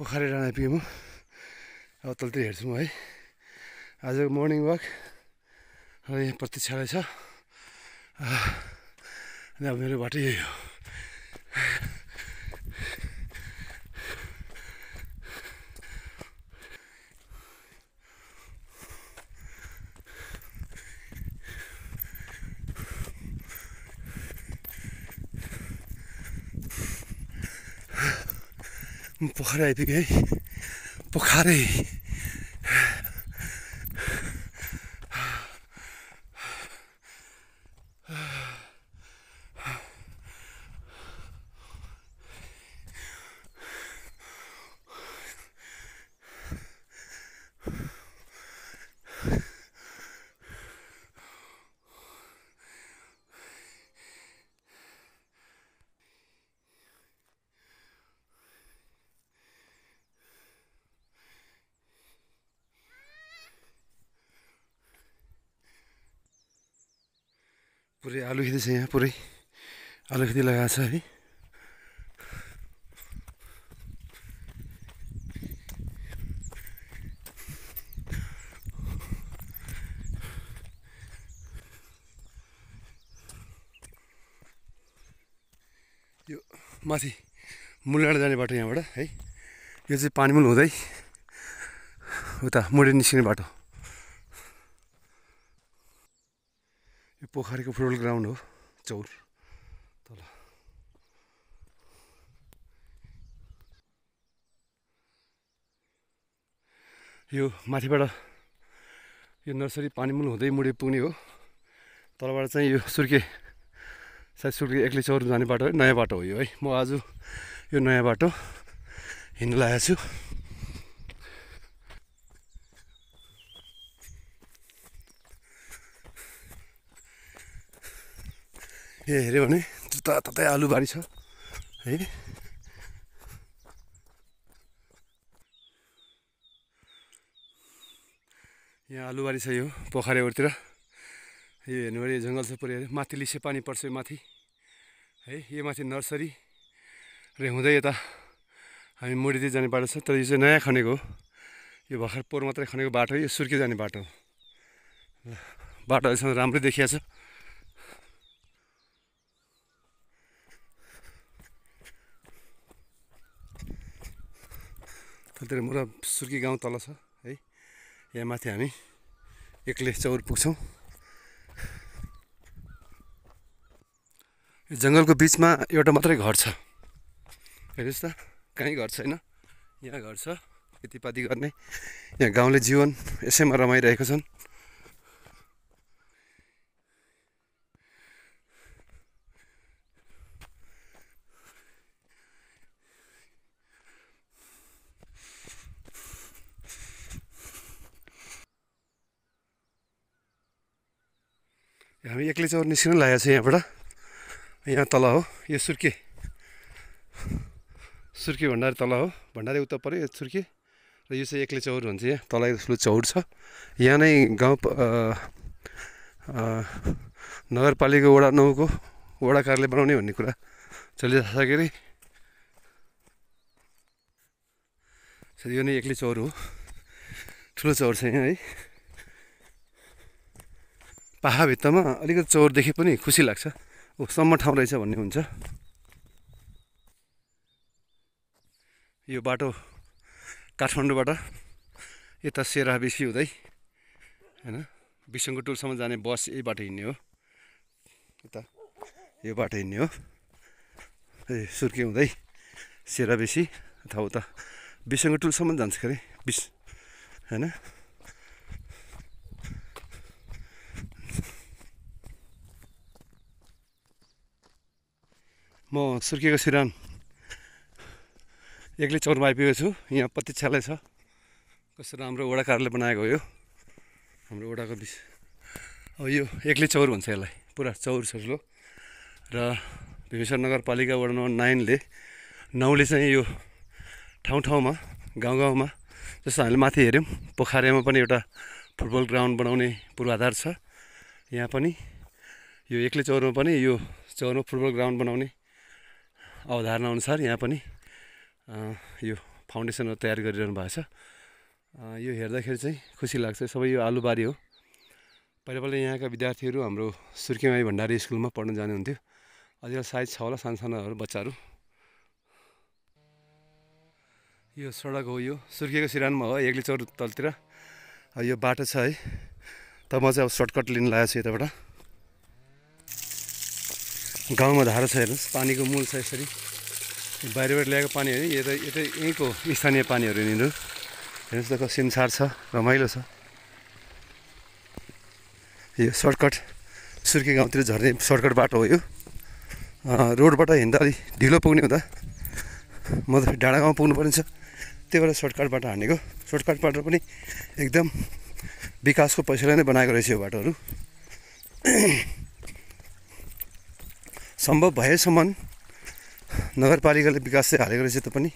पोखरी डाँडा आइपुगेँ म। अब तलतिर हेर्छु म है। आजको मर्निङ वाक र यहाँ प्रतीक्षालय छ अनि अब मेरो बाटो यही हो। पोखरा आइपुगेँ है। पोखरै पुरै आलु खेती छ। यहाँ पुरै आलु खेती लगाएको छ है। यो माथि मूलडाँडा जाने बाटो यहाँबाट है। यो चाहिँ पानीमुल हुँदै उता मुडे निस्किने बाटो। यो पोखरीको फुटबल ग्राउन्ड हो चौर तल। यो माथिबाट यो नर्सरी पानीमुल हुँदै मुडे पुग्ने हो। तलबाट चाहिँ यो सुर्के सायद सुर्के एक्लै चौर जाने बाटो है। नयाँ बाटो हो यो है। म आज यो नयाँ बाटो हिँड्न लागेको छु। यहाँ हेऱ्यो भने जताततै आलुबारी छ है। यहाँ आलुबारी छ यो पोखरीहरूतिर। यो हेर्नु भने जङ्गल छ पुरै माथि लिसे पानी पर्छ यो माथि है। यो माथि नर्सरी र हुँदै यता हामी मुडीतिर जाने बाटो छ। तर यो चाहिँ नयाँ खनेको हो। यो भर्खर पोहोर मात्रै खनेको बाटो हो। यो सुर्के जाने बाटो हो। बाटो अहिलेसम्म राम्रै देखिया छ। तलतिर मुरा सुर्के गाउँ तल छ है। यहाँ माथि हामी एक्लै चौर पुग्छौँ। यो जङ्गलको बिचमा एउटा मात्रै घर छ। हेर्नुहोस् त कहीँ घर छैन। यहाँ घर छ खेतीपाती गर्ने। यहाँ गाउँले जीवन यसैमा रमाइरहेको छन्। हामी एक्लै चौर निस्किन लागेको छ यहाँबाट। यहाँ तल हो यो सुर्के भण्डारी तल हो। भण्डारी उता पऱ्यो यो सुर्के र यो चाहिँ एक्लै चौर भन्छ। यहाँ तल ठुलो चौर छ। यहाँ नै गाउँ नगरपालिका वडा 9 को वडा कार्यालय बनाउने भन्ने कुरा चलिरहेको छ के अरे। यो नै एक्लै चौर हो। ठुलो चौर छ यहाँ है। पाहाभित्तामा अलिकति चौर देखे पनि खुसी लाग्छ। ओ सम्म ठाउँ रहेछ भन्ने हुन्छ। यो बाटो काठमाडौँबाट यता सेराबेसी हुँदै होइन बिसङ्गो टोलसम्म जाने बस यही बाटो हिँड्ने हो। यता यो बाटो हिँड्ने हो। सुर्के हुँदै सेराबेसी अथवा उता बिसङ्गो टोलसम्म जान्छ के अरे होइन। म सुर्केको सिरान एक्लै चौरमा आइपुगेको छु। यहाँ प्रतीक्षालय छ। कस्तो राम्रो वडा कार्यालय बनाएको हो यो हाम्रो वडाको बिच। अब यो एक्लै चौर भन्छ यसलाई। पुरा चौर छ ठुलो। र भीमेश्वर नगरपालिका वडा नम्बर 9ले चाहिँ यो ठाउँमा गाउँमा जस्तो हामीले माथि हेऱ्यौँ पोखरामा पनि एउटा फुटबल ग्राउन्ड बनाउने पूर्वाधार छ। यहाँ पनि यो एक्लै चौरमा पनि यो चौरमा फुटबल ग्राउन्ड बनाउने अवधारणा अनुसार यहाँ पनि यो फाउन्डेसनहरू तयार गरिरहनु भएको छ। यो हेर्दाखेरि चाहिँ खुसी लाग्छ। सबै यो आलुबारी हो। पहिला पहिला यहाँका विद्यार्थीहरू हाम्रो सुर्खेमाई भण्डारी स्कुलमा पढ्न जानुहुन्थ्यो। अझै सायद छ होला सानसानाहरू बच्चाहरू। यो सडक हो, यो सुर्खेको सिरानमा हो, एक्ली चौर तलतिर। यो बाटो छ है, त म चाहिँ अब सर्टकट लिन लागेको छु यताबाट। गाउँमा धारो छ हेर्नुहोस्, पानीको मूल छ यसरी। बाहिरबाट ल्याएको पानी हो, यता यहीँको स्थानीय पानीहरू यिनीहरू। हेर्नुहोस् त सिमसार छ, रमाइलो छ। यो सर्टकट सुर्खे गाउँतिर झर्ने सर्टकट बाटो हो यो। रोडबाट हिँड्दा अलिक ढिलो पुग्ने हुँदा म त डाँडा गाउँ पुग्नु पर्ने छ, त्यही भएर सर्टकट बाटो हानेको। सर्टकट बाटो पनि एकदम विकासको पैसाले नै बनाएको रहेछ यो बाटोहरू। सम्भव भएसम्म नगरपालिकाले विकास चाहिँ हालेको रहेछ त पनि।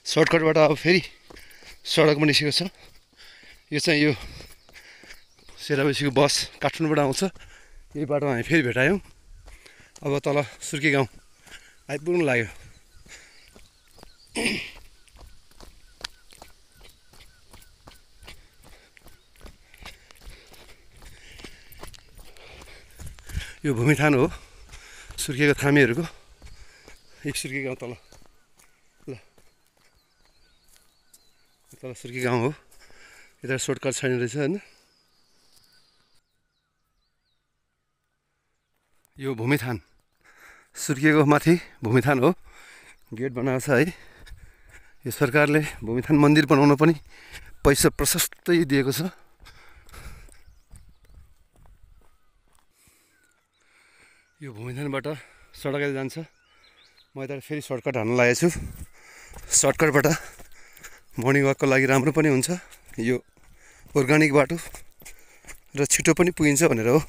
सर्टकटबाट अब फेरि सडकमा निस्केको छ। यो चाहिँ यो सेराबेसीको बस काठमाडौँबाट आउँछ। यही बाटोमा हामी फेरि भेटायौँ। अब तल सुर्खे गाउँ आइपुग्नु लाग्यो। यो भूमिथान हो सुर्खेको थामीहरूको। एक सुर्खे गाउँ तल, ल तल सुर्खे गाउँ हो। यता सर्टकट छैन रहेछ होइन। यो भूमिथान सुर्खेको माथि भूमिथान हो, गेट बनाएको छ है। यो सरकारले भूमिथान मन्दिर बनाउन पनि पैसा प्रशस्तै दिएको छ। यो भूमिथानबाट सडक जान्छ। म यता फेरि सर्टकट हान्न लागेको छु। सर्टकटबाट मर्निङ वाकको लागि राम्रो पनि हुन्छ। यो अर्ग्यानिक बाटो र छिटो पनि पुगिन्छ भनेर हो।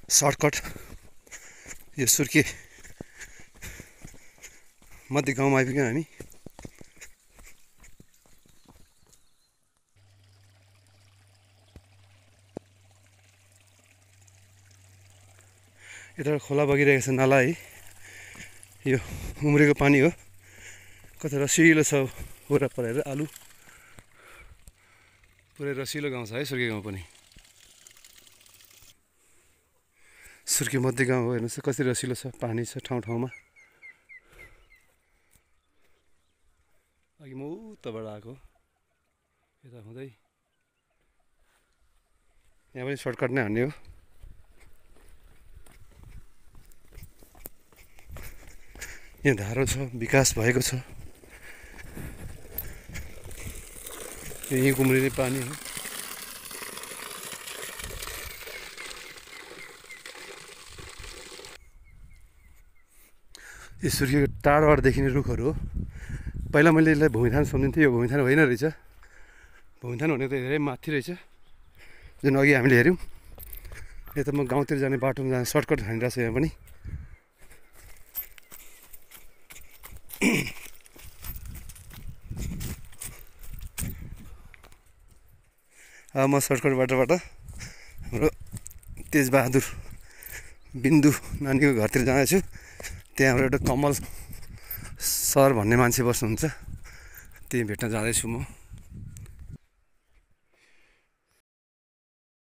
सर्टकट यो सुर्खे मध्य गाउँमा आइपुग्यौँ हामी। यता खोला बगिरहेको छ, नाला है। यो उम्रेको पानी हो, कता रसिलो छ वरपर हेरेर। आलु पुरै रसिलो गाउँ छ है सुर्खे गाउँ पनि। सुर्खे मध्य गाउँ हो, हेर्नुहोस् कसरी रसिलो छ, पानी छ ठाउँ ठाउँमा। अघि म उताबाट आएको, यता हुँदै यहाँ पनि सर्टकट नै हान्ने हो। यहाँ धारो छ, विकास भएको छ। यहीँ उम्रिने पानी हो। यो सुर्खेको टाढोबाट देखिने रुखहरू हो। पहिला मैले यसलाई भूमिथान सम्झिन्थेँ, यो भूमिथान होइन रहेछ। भूमिथान भनेको त धेरै माथि रहेछ, जुन अघि हामीले हेऱ्यौँ। यता म गाउँतिर जाने बाटोमा जाने सर्टकट हानिरहेको छु यहाँ पनि। अब म सर्टकट बाटोबाट हाम्रो तेजबहादुर बिन्दु नानीको घरतिर जाँदैछु। त्यहाँबाट एउटा कमल सर भन्ने मान्छे बस्नुहुन्छ, त्यही भेट्न जाँदैछु म।